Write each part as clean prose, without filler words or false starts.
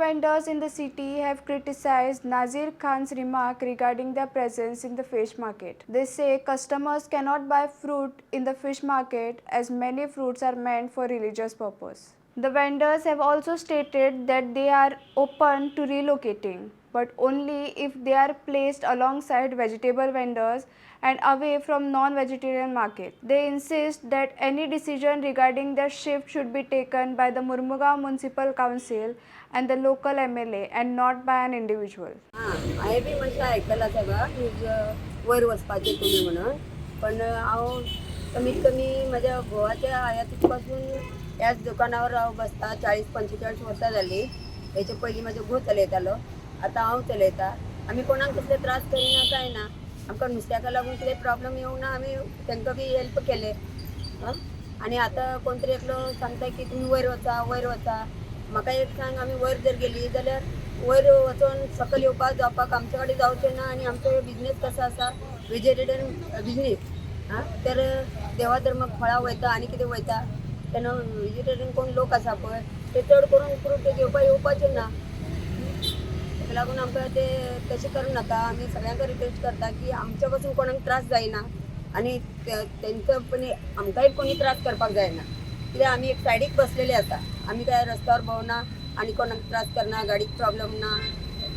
vendors in the city have criticized Nazir Khan's remark regarding their presence in the fish market. They say customers cannot buy fruit in the fish market as many fruits are meant for religious purpose. The vendors have also stated that they are open to relocating, but only if they are placed alongside vegetable vendors and away from non-vegetarian market. They insist that any decision regarding their shift should be taken by the Murmugao Municipal Council and the local MLA and not by an individual. हां, हांवें बी मातशें आयकलां सगळं news वयर वचपाचें तुमी म्हणून. पण हांव कमीत कमी म्हज्या घोवाच्या हयातीत पासून ह्याच दुकानावर हांव बसता. 40-45 वर्सां जालीं. हेचे पयलीं म्हजो घोव चलयतालो, आतां हांव चलयता. आमी कोणाक कसले त्रास करिना, कांय ना. आमकां नुस्त्याका लागून कितें प्रॉब्लम येवंक ना. आमी तांकां बी हेल्प केले. आं, आनी आतां कोण तरी एकलो सांगता की तुमी वयर वचा, वयर वचा. म्हाका एक सांग, आमी वयर जर गेली जाल्यार वयर वचोन सकयल येवपाक जावपाक आमचे कडेन जावचें ना. आनी आमचो बिजनेस कसो आसा, वेजिटेरियन बिजनेस. आं, तर देवा धर्माक फळां वयता आनी कितें वयता तेन्ना वेजिटेरियन कोण लोक आसा पळय, ते चड करून फ्रूट घेवपाक येवपाचे ना. ताका लागून आमकां ते तशें करूं नाका. आमी सगळ्यांक रिक्वेस्ट करता की आमच्या पासून कोणाक त्रास जायना आनी तेंचो पण आमकांय कोणी त्रास करपाक जायना. कित्याक आमी एक सायडीक बसलेले आसा. आमी काय रस्त्यावर भोंवना आनी कोणाक त्रास करना, गाडीक प्रॉब्लम ना.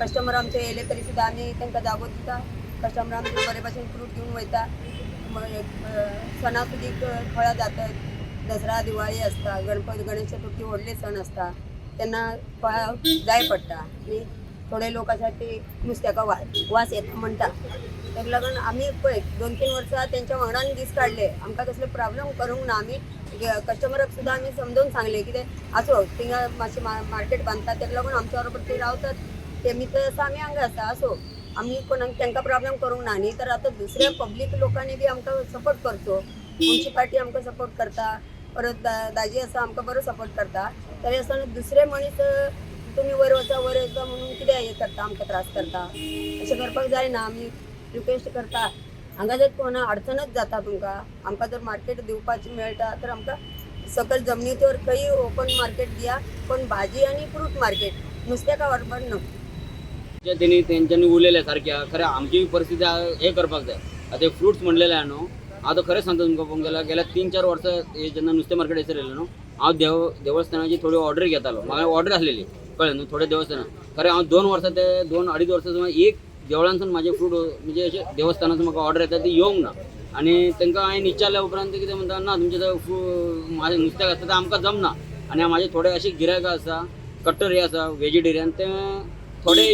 कस्टमर आमचे येयले तरी सुद्दां आमी तांकां जागो दिता. कस्टमर आमचे बरे भाशेन फ्रूट घेवन वयता. सणासुदीक फळां जातात. दसरा, दिवाळी आसता, गणपती, गणेश चतुर्थी व्हडले सण आसता, तेन्ना फळां जाय पडटा. आनी थोडे लोक आसा ते नुस्त्याका वास येता म्हणटा. ताका लागून आमी पळय 2-3 वर्सां तेंच्या वांगडान दीस काडले. आमकां कसले प्रॉब्लम करूंक ना. आमी कस्टमराक सुद्दां आमी समजून सांगलें, कितें आसो, थिंगा मातशें मार्केट बांदता, ताका लागून आमच्या बरोबर ते रावतात. तेमी तर आसा, आमी हांगा आसा. असो आमी कोणाक तांकां प्रॉब्लम करूंक ना. न्ही, तर आतां दुसऱ्या पब्लीक लोकांनी बी आमकां सपोर्ट करचो. मुन्सिपाल्टी आमकां सपोर्ट करता, परत दाजी आसा, आमकां बरो सपोर्ट करता. तरी आसतना दुसरे मनीस तुमी वयर वचा, वयर वचा म्हणून कितें हें करता, आमकां त्रास करता. अशें करपाक जायना. आमी रिक्वेस्ट करता, हांगा जर कोणा अडचणच जाता तुमकां, आमकां जर मार्केट दिवपाची मेळटा तर आमकां सकयल जमनीचेर खंय ओपन मार्केट दिया, पण भाजी आनी फ्रूट मार्केट, नुस्त्याका व्हरपाक न्हू. जे तेणी तेंच्यांनी उलयलें सारकें आहा. खरें आमची परिस्थिती हे करपाक जाय. आतां फ्रुट्स म्हणलेले आहा न्हू, हांव खरें सांगता तुमकां, पळोवंक गेल्यार गेल्या 3-4 वर्सां हे जेन्ना नुस्तें मार्केट हेसर येयलें न्हू, हांव देवस्थानाची थोडी ऑर्डर घेतालो. म्हाका ऑर्डर आसलेली, कळ्ळें न्हू, थोडे देवस्थानां. खरें हांव 2 वर्सां ते 2-2.5 वर्सां सुमार एक देवळांसून म्हाजे फ्रूट, म्हणजे अशें देवस्थानासून म्हाका ऑर्डर येता ती येवंक ना. आनी तांकां हांवें विचारल्या उपरांत ते कितें म्हणटा, ना, तुमचें म्हाजें नुस्त्याक आसता तें आमकां जमना. आनी म्हाजे थोडे अशे गिरायक आसा, कट्टर हे आसा वेजिटेरियन, ते थोडे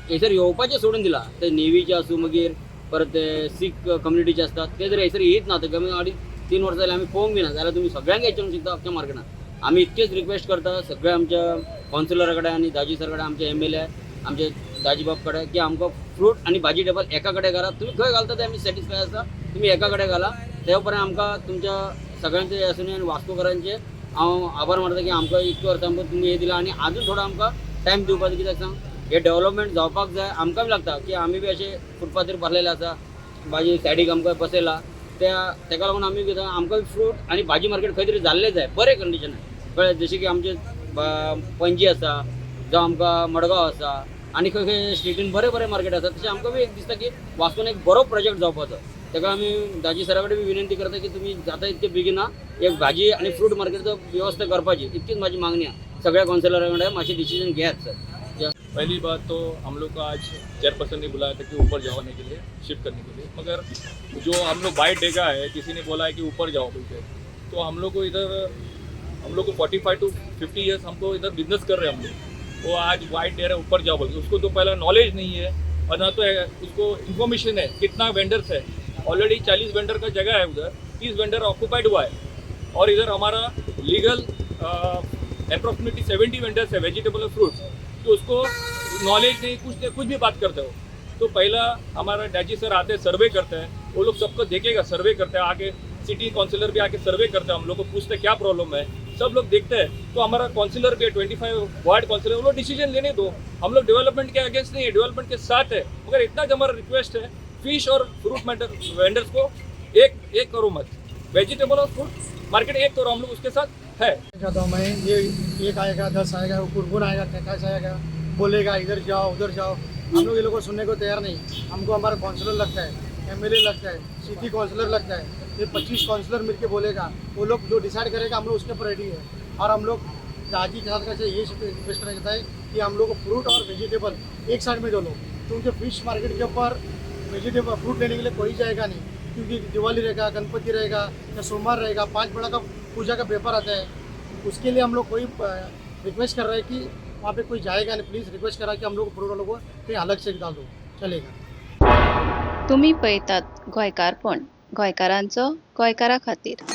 थंयसर येवपाचें सोडून दिला. ते नेवीचे आसूं, मागीर परत ते सीख कम्युनिटीचे आसतात, ते जर थंयसर येयत ना. तर कमी 2.5-3 वर्सां जालीं आमी पळोवंक बी ना. जाल्यार तुमी सगळ्यांक विचारूंक शकता अख्ख्या मार्केटान. आमी इतकेच रिक्वेस्ट करता सगळ्या आमच्या कावन्सिलरा कडेन आनी दाजी सर कडेन, आमचे एमएलए, आमचे दाजीबाब कडेन की आमकां फ्रूट आनी भाजी टेबल एका कडेन घाला. तुमी खंय घालता ते आमी सॅटिस्फाय आसा, तुमी एका कडेन घाला. ते उपरांत आमकां तुमच्या सगळ्यांचे आसून आनी वास्कोकारांचे हांव आभार मानता की आमकां इतके वर्सां आमकां तुमी हें दिलां आनी आजून थोडो आमकां टायम दिवपाचो. कित्याक सांग, हे डेव्हलपमेंट जावपाक जाय. आमकां बी लागता की आमी बी अशे फुटपाथीर बसलेले आसा, भाजी सायडीक आमकां बसयला त्या. तेका लागून आमी कितें, आमकां फ्रूट आनी भाजी मार्केट खंय तरी जाल्लें जाय बरें कंडिशनान, कळ्ळें? जशें की आमचे पणजी आसा, जावं आमकां मडगांव आसा आनी खंय खंय स्टेटीन बरे बरे मार्केट आसा, तशें आमकां बी एक दिसता की वास्कोन एक बरो प्रोजेक्ट जावपाचो. ताका आमी दाजी सरा कडेन बी विनंती करता की तुमी जाता इतके बेगिना एक भाजी आनी फ्रूट मार्केटचो वेवस्था करपाची, इतकीच म्हाजी मागणी आहा. सगळ्या कावन्सिलरा कडेन मातशें डिसिजन घेयात सर. पहली बात तो हम लोग का आज चेयरपर्सन ने बुलाया था कि ऊपर जाने के लिए, शिफ्ट करने के लिए. मगर जो हम लोग बाइट देखा है, किसी ने बोला है कि ऊपर जाओ बोल के, तो हम लोग को इधर, हम लोग को 45 टू 50 ईयर्स हमको इधर बिजनेस कर रहे हैं हम लोग. वो आज बाइट दे रहे हैं ऊपर जाओ बोल के, उसको तो पहला नॉलेज नहीं है और ना तो उसको इन्फॉर्मेशन है कितना वेंडर्स है. ऑलरेडी 40 वेंडर का जगह है उधर, 30 वेंडर ऑक्यूपाइड हुआ है और इधर हमारा लीगल अप्रोक्सीमेटली 70 वेंडर्स है वेजिटेबल और फ्रूट्स. तो उसको नॉलेज नहीं, कुछ नहीं, कुछ भी बात करते हो. तो पहला हमारा डैजी सर आते हैं, सर्वे करते हैं. वो लोग सबको देखेगा, सर्वे करते हैं आके. सिटी काउंसिलर भी आके सर्वे करते हैं, हम लोग को पूछते हैं क्या प्रॉब्लम है. सब लोग देखते हैं. तो हमारा काउंसिलर भी है, 25 वार्ड काउंसिलर, वो लोग डिसीजन लेने दो. हम लोग डेवलपमेंट के अगेंस्ट नहीं है, डेवलपमेंट के साथ है. मगर इतना हमारा रिक्वेस्ट है, फिश और फ्रूट वेंडर्स को एक एक करो मत. वेजिटेबल और फ्रूट मार्केट एक करो, हम लोग उसके साथ है। चाहता हूँ मैं ये, एक आएगा, 10 आएगा, वो कुरकुर आएगा, कैकाश आएगा, बोलेगा इधर जाओ उधर जाओ। हम लोग ये लोगों को सुनने को तैयार नहीं। हमको हमारा काउंसलर लगता है, एमएलए लगता है, सिटी काउंसलर लगता है, ये 25 काउंसलर मिलके बोलेगा, वो लोग जो डिसाइड करेगा हम लोग उसके ऊपर रेडी है। और हम लोग दादी के साथ से ये रिक्वेस्ट करना चाहता है कि हम लोग को फ्रूट और वेजिटेबल एक साइड में डालो, क्योंकि फिश मार्केट के ऊपर वेजिटेबल फ्रूट लेने के लिए कोई जाएगा नहीं, क्योंकि दिवाली रहेगा, गणपति रहेगा या सोमवार रहेगा, 5 बड़ा का पूजा का पेपर आता है। उसके लिए हम लोग कोई रिक्वेस्ट कर रहे हैं कि वहाँ पे कोई जाएगा नहीं। प्लीज़ रिक्वेस्ट कर रहा है कि हम लोग फ्रूट वालों को कहीं अलग से डाल दो, चलेगा। तुमी पळयतात गोंयकारपण, गोंयकारांचो गोंयकारा खातीर।